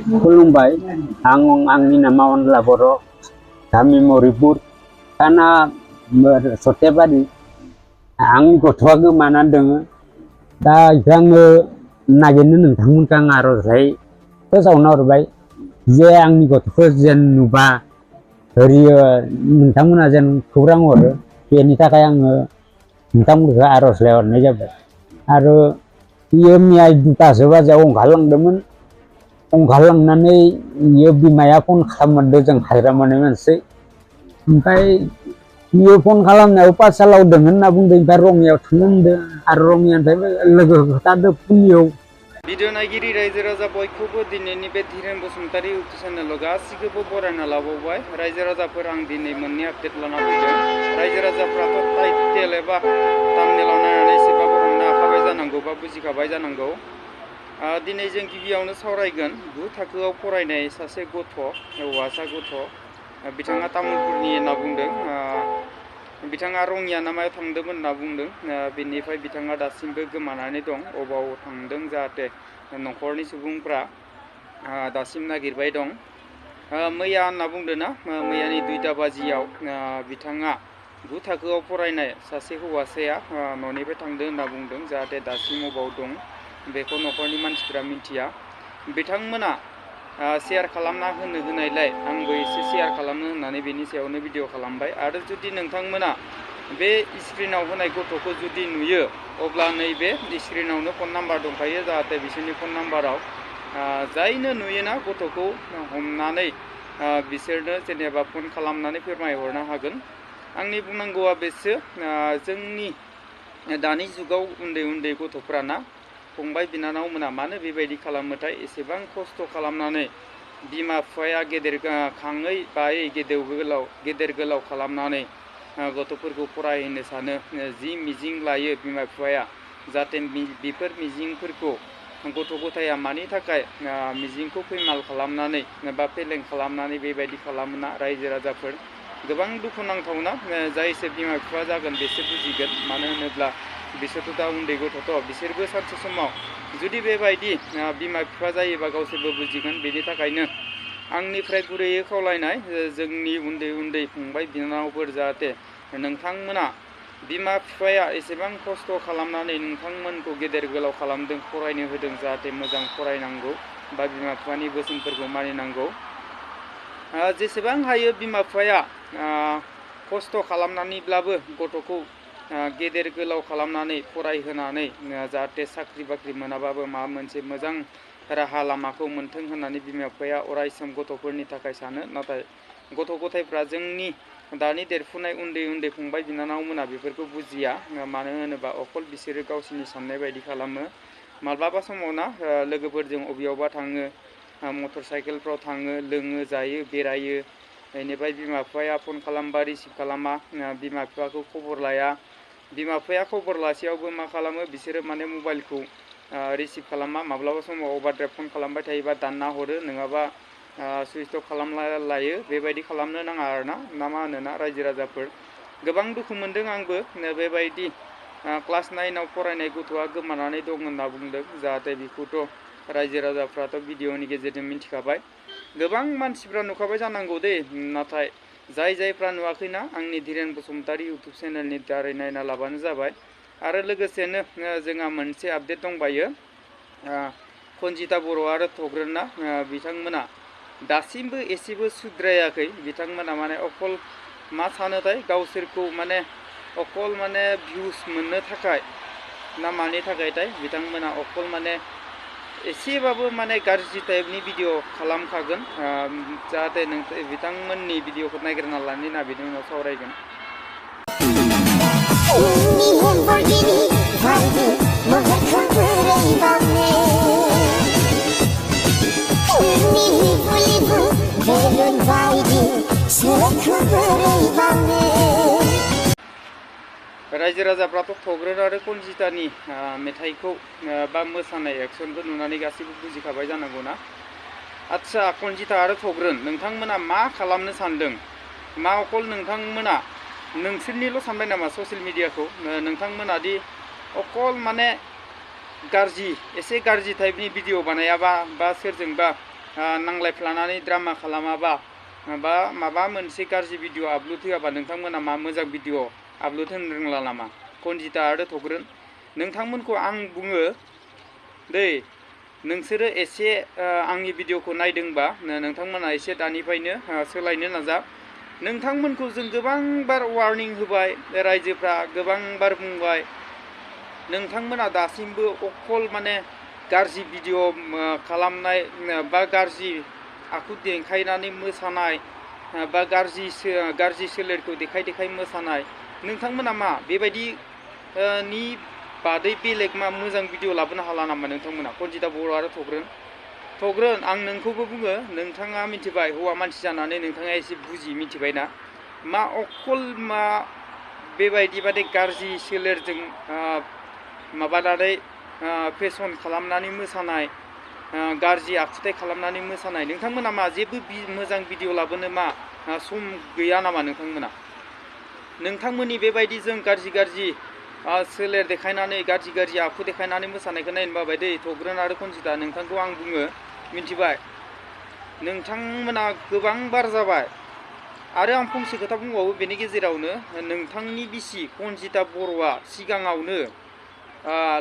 खुलुमबाय आंनि नामा अनला बर' गामि मरिपुर थाना सथेबारि आंनि गथ'आ गोमानानै दङ दा आङो नागिरनो नोंथांमोनखौ आं आर'जलाइ फोसावना हरबाय जे आंनि गथ'खौ जेन नुबा होरियो नोंथांमोना जेन खौरां हरो बेनि थाखाय आङो नोंथांमोनखौ आर'जलाइ हरनाय जाबाय आरो बियो मैया 2ता बाजियाव ओंखारलांदोंमोन ओंखारलांनानै बियो बिमाया फन खालामदों जों हाजिरा मावनाय मानसि ओमफ्राय बियो फन खालामनायाव पाठसालायाव दङ होनना बुंदों ओमफ्राय रङियायाव थांनो होनदों आरो रङियानिफ्राय लोगो खोथादों फुंनियाव भिडिअ नायगिरि रायजो राजा बयखौबो दिनैनि बे धीरेन बसुमतारी इउटुब चेनेलाव गासिखौबो बरायना लाबावबाय रायजो राजाफोर आं दिनै मोननै आपडेट लाना फैदों रायजो राजाफ्राथ' टाइटेल एबा थाम्बनेलाव नायनानै एसेबाबो हमनो हाखाबाय जानांगौ बा बुजिखाबाय जानांगौ दिनै जों गिबियावनो सावरायगोन 9 थाखोआव फरायनाय सासे गथ' हौवासा गथ' बिथाङा तामुलपुरनि होनना बुंदों बिथाङा रङिया नामायाव थांदोंमोन होनना बुंदों बेनिफ्राय बिथाङा दासिमबो गोमानानै दं अबाव थांदों जाहाथे न'खरनि सुबुंफ्रा दासिम नागिरबाय दं मैया होनना बुंदों ना मैयानि 2ता बाजियाव बिथाङा 9 थाखोआव फरायनाय सासे हौवासाया न'निफ्राय थांदों होनना बुंदों जाहाथे दासिम अबाव दं बेखौ न'खरनि मानसिफ्रा मिथिया बिथांमोना शेयार खालामना होनायलाय आंबो एसे शेयार खालामनो होननानै बेनि सायावनो भिडिअ खालामबाय आरो जुदि नोंथांमोना बे स्क्रिनाव होनाय गथ'खौ जुदि नुयो अब्ला नैबे स्क्रिनावनो फन नाम्बार दंखायो जाहाथे बिसोरनि फन नाम्बाराव जायनो नुयोना गथ'खौ हमनानै बिसोरनो जेनेबा फन खालामनानै फोरमायहरनो हागोन आंनि बुंनांगौआ बेसो जोंनि दानि जुगाव उन्दै गथ'फ्राना फंबाय बिनानावमोना मानो बेबायदि खालामोथाय एसेबां खस्थ' खालामनानै बिमा बिफाया खाङै बायै गेदेर गोलाव खालामनानै गथ'फोरखौ फरायहोनो सानो जि मिजिं लायो बिमा बिफाया जाहाथे बेफोर मिजिंफोरखौ गथ' गथाया मानि थाखाय मिजिंखौ फैमाल खालामनानै बा फेलें खालामनानै बेबायदि खालामोना रायजो राजाफोर गोबां दुखुनांथावना जायसो बिमा बिफा जागोन बेसो बुजिगोन मानो होनोब्ला बिसोरथ' दा उन्दै गथ'थ' बिसोरबो सानसे समाव जुदि बेबायदि बिमा बिफा जायोबा गावसोरबो बुजिगोन बेनि थाखायनो आंनिफ्राय गुरैयै खावलायनाय जोंनि उन्दै फंबाय बिनानावफोर जाहाथे नोंथांमोना बिमा बिफाया एसेबां खस्थ' खालामनानै नोंथांमोनखौ गेदेर गोलाव खालामदों फरायनो होदों जाहाथे मोजां फरायनांगौ बा बिमा बिफानि बोसोनफोरखौ मानिनांगौ जेसेबां हायो बिमा बिफाया खस्थ' खालामनानैब्लाबो गथ'खौ गेदेर गोलाव खालामनानै फरायहोनानै जाहाथे साख्रि बाख्रि मोनाबाबो माबा मोनसे मोजां राहा लामाखौ मोन्थों होननानै बिमा बिफाया अरायसम गथ'फोरनि थाखाय सानो नाथाय गथ' गथायफ्रा जोंनि दानि देरफुनाय उन्दै फंबाय बिनानावमोना बेफोरखौ बुजिया मानो होनोबा अकल बिसोरो गावसोरनि साननाय बायदि खालामो माब्लाबा समाव ना लोगोफोरजों अबेयावबा थाङो मटर साइकेलफ्राव थाङो लोङो जायो बेरायो बेनिफ्राय बिमा बिफाया फन खालामबा रिसिभ खालामा बिमा बिफाखौ खबर लाया बिमा बिफाया खबर लासेयावबो मा खालामो बिसोरो माने मबाइलखौ रिसिभ खालामा माब्लाबा समाव अभारद्राइभ फन खालामबाय थायोबा दानना हरो नङाबा सुइच अफ खालामना लायो बेबायदि खालामनो नाङा आरोना ना मा होनोना रायजो राजाफोर गोबां दुखु मोनदों आंबो बेबायदि क्लास 9आव फरायनाय गथ'आ गोमानानै दं होनना बुंदों जाहाथे बेखौथ' रायजो राजाफ्राथ' भिडिअनि गेजेरजों मिथिखाबाय गोबां मानसिफ्रा नुखाबाय जानांगौ दे नाथाय जायफ्रा नुवाखैना आंनि धीरेन बसुमतारी इउटुब चेनेलनि दारै नायना लाबानो जाबाय आरो लोगोसेनो जोंहा मोनसे आपडेट दंबायो खनजिता बर' आरो थग्रोनना बिथांमोना दासिमबो एसेबो सुद्रायाखै बिथांमोना माने अकल मा सानोथाय गावसोरखौ माने अकल माने भिउस मोननो थाखाय ना मानि थाखायथाय बिथांमोना अकल माने एसेबाबो माने गाज्रि टाइपनि भिडिअ खालामखागोन जाहाथे बिथांमोननि भिडिअखौ नायग्रोना लानो ना बिनि उनाव सावरायगोन रायजो राजाफ्राथ' थग्रोन आरो खनजितानि मेथाइखौ बा मोसानाय एक्सनखौ नुनानै गासैबो बुजिखाबाय जानांगौना आदसा खनजिता आरो थग्रोन नोंथांमोना मा खालामनो सानदों मा अकल नोंथांमोना नोंसोरनिल' सानबाय नामा ससियेल मिडियाखौ नोंथांमोना दि अकल माने गाज्रि एसे गाज्रि टाइपनि भिडिअ बानायाबा बा सोरजोंबा नांलायफ्लानानै ड्रामा खालामाबा बा माबा मोनसे गाज्रि भिडिअ आपल'ड होआबा नोंथांमोना मा मोजां भिडिअ आपल'ड होनो रोंला नामा कनजिता आरो थग्रोन नोंथांमोनखौ आं बुङो दै नोंसोरो एसे आंनि भिडिअखौ नायदोंबा नोंथांमोना एसे दानिफ्रायनो सोलायनो नाजा नोंथांमोनखौ जों गोबांबार वार्निं होबाय रायजोफ्रा गोबांबार बुंबाय नोंथांमोना दासिमबो अकल माने गाज्रि भिडिअ खालामनाय बा गाज्रि आखु देखायनानै मोसानाय बा गाज्रि सोलेरखौ देखाय मोसानाय नोंथांमोना मा बेबायदि नि बादै बेलेग मा मोजां भिडिअ लाबोनो हाला नामा नोंथांमोना कनजिता बर' आरो थग्रोन आं नोंखौबो बुङो नोंथाङा मिथिबाय हौवा मानसि जानानै नोंथाङा एसे बुजि मिथिबायना मा अकल मा बेबायदि बादि गाज्रि सोलेरजों माबानानै फेसन खालामनानै मोसानाय गाज्रि आखुथाय खालामनानै मोसानाय नोंथांमोना मा जेबो मोजां भिडिअ लाबोनो मा सम गैया नामा नोंथांमोननि बेबायदि जों गाज्रि सोलेर देखायनानै गाज्रि आखु देखायनानै मोसानायखौ नायनो बाबाय दै थग्रोन आरो कनजिता नोंथांखौ आं बुङो मिथिबाय नोंथांमोना गोबांबार जाबाय आरो आं फंसे खोथा बुंबावो बेनि गेजेरावनो नोंथांनि बिसि कनजिता बर'आ सिगाङावनो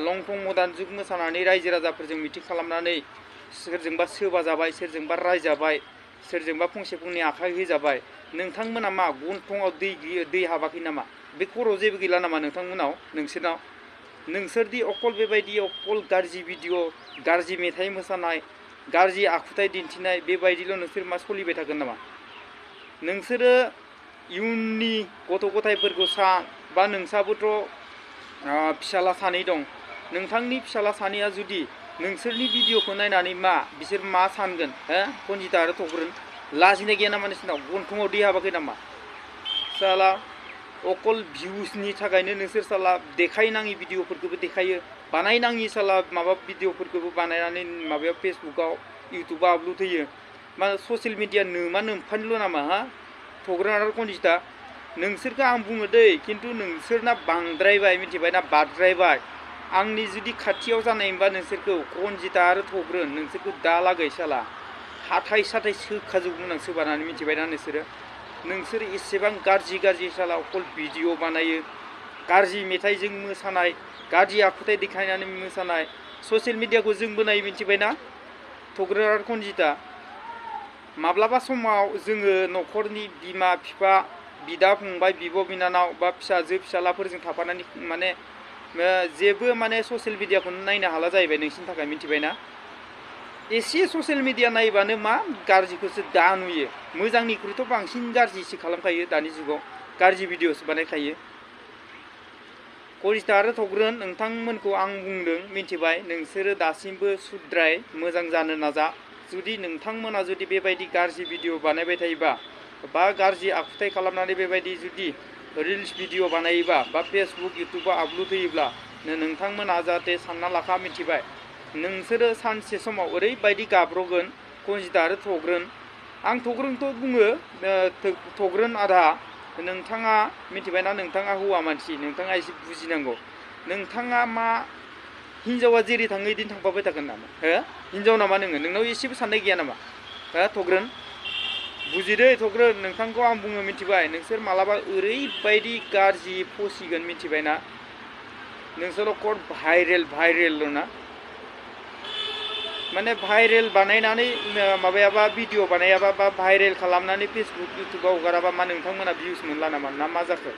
लंथं मदान जुग मोसानानै रायजो राजाफोरजों मिटिं खालामनानै सोरजोंबा सोबा जाबाय सोरजोंबा रायजाबाय सोरजोंबा फंसे फंनै आखाइ होजाबाय नोंथांमोना मा गन्थंआव दै हाबाखै नामा बे खर'आव जेबो गैला नामा नोंसोरनाव नोंसोरदि अकल बेबायदि अकल गाज्रि भिडिअ गाज्रि मेथाइ मोसानाय गाज्रि आखुथाय दिन्थिनाय बेबायदिल' नोंसोर मा सोलिबाय थागोन नामा नोंसोरो इयुननि गथ' गथायफोरखौ बा नोंसाबोथ' फिसाला सानै दं नोंथांनि फिसाला सानैया जुदि नोंसोरनि भिडिअखौ नायनानै मा बिसोर मा सानगोन कनजिता आरो थग्रोन लाजिनाय गैया नामा नोंसोरनाव गन्थंआव दै हाबाखै नामा साला अकल भिउसनि थाखायनो नोंसोर साला देखायनाङि भिडिअफोरखौबो देखायो बानायनाङि साला माबा भिडिअफोरखौबो बानायनानै माबायाव फेसबुकाव इउटुबाव आपल'ड होयो मा ससियेल मिडिया नोंफानिल' नामा थग्रोन आरो कनजिता नोंसोरखौ आं बुङो दै खिन्थु नोंसोरना बांद्रायबाय मिथिबायना बाद्रायबाय आंनि जुदि खाथियाव जानायमोनबा नोंसोरखौ कनजिता आरो थग्रोन नोंसोरखौ दालागै साला हाथाय साथाय सोखाजोबगौमोन आं सोबानानै मिथिबायना नोंसोर एसेबां गाज्रि साला अकल भिडिअ बानायो गाज्रि मेथाइजों मोसानाय गाज्रि आखुथाय देखायनानै मोसानाय ससियेल मिडियाखौ जोंबो नायो मिथिबायना थग्रोन आरो कनजिता माब्लाबा समाव जोङो न'खरनि बिमा बिफा बिदा फंबाय बिब' बिनानाव बा फिसाजो फिसालाफोरजों थाफानानै माने जेबो माने ससियेल मिडियाखौनो नायनो हाला जाहैबाय नोंसिनि थाखाय मिथिबायना एसे ससियेल मिडिया नायबानो मा गाज्रिखौसो दा नुयो मोजांनिख्रुइथ' बांसिन गाज्रिसो खालामखायो दानि जुगाव गाज्रि भिडिअसो बानायखायो कनजिता आरो थग्रोन नोंथांमोनखौ आं बुंदों मिथिबाय नोंसोरो दासिमबो सुद्राय मोजां जानो नाजा जुदि नोंथांमोना जुदि बेबायदि गाज्रि भिडिअ बानायबाय थायोबा बा गाज्रि आखुथाय खालामनानै बेबायदि जुदि रिल्स भिडिअ बानायोबा बा फेसबुक इउटुबाव आपल'ड होयोब्ला नोंथांमोना जाहाथे सानना लाखा मिथिबाय नोंसोरो सानसे समाव ओरैबायदि गाब्रगोन कनजिता आरो थग्रोन आं थग्रोनखौ बुङो थग्रोन आदा नोंथाङा मिथिबायना नोंथाङा हौवा मानसि नोंथाङा एसे बुजिनांगौ नोंथाङा मा हिनजावा जेरै थाङो इदिनो थांफाबाय थागोन नामा हिनजाव नामा नोंनाव एसेबो साननाय गैया नामा थग्रोन बुजिदो थग्रोन नोंथांखौ आं बुङो मिथिबाय नोंसोर मालाबा ओरैबायदि गाज्रि फसिगोन मिथिबायना नोंसोर अकल भाइरेल ना माने भाइरेल बानायनानै माबायाबा भिडिअ बानायाबा बा भाइरेल खालामनानै फेसबुक इउटुबाव हगाराबा मा नोंथांमोना भिउस मोनला नामा ना मा जाखो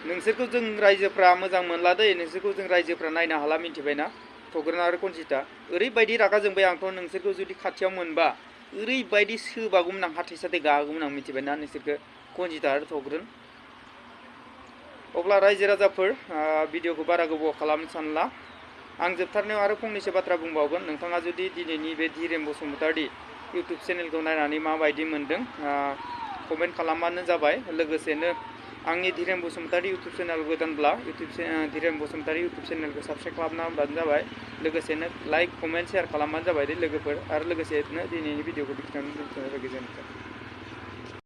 नोंसोरखौ जों रायजोफ्रा मोजां मोनला दै नोंसोरखौ जों रायजोफ्रा नायनो हाला मिथिबायना थग्रोन आरो कनजिता ओरैबायदि रागा जोंबाय आंथ' नोंसोरखौ जुदि खाथियाव मोनबा ओरैबायदि सोबागौमोन आं हाथाय साथाय गागौमोन आं मिथिबायना नोंसोरखौ कनजिता आरो थग्रोन अब्ला रायजो राजाफोर भिडिअखौ बारा गोबाव खालामनो सानला आं जोबथारनायाव आरो फंनैसो बाथ्रा बुंबावगोन नोंथाङा जुदि दिनैनि बे धीरेन बसुमतारी इउटुब चेनेलखौ नायनानै माबायदि मोनदों कमेन्ट खालामबानो जाबाय लोगोसेनो आंनि धीरेन बसुमतारी इउटुब चेनेल गोदानब्ला धीरेन बसुमतारी इउटुब चेनेलखौ साबस्क्राइब खालामना होबानो जाबाय लोगोसेनो लाइक कमेन्ट शेयार खालामबानो जाबाय दे लोगोफोर आरो लोगोसेनो दिनैनि भिडिअखौ बेखिनियावनो दोनथ'नाय जाबाय गोजोन्थों।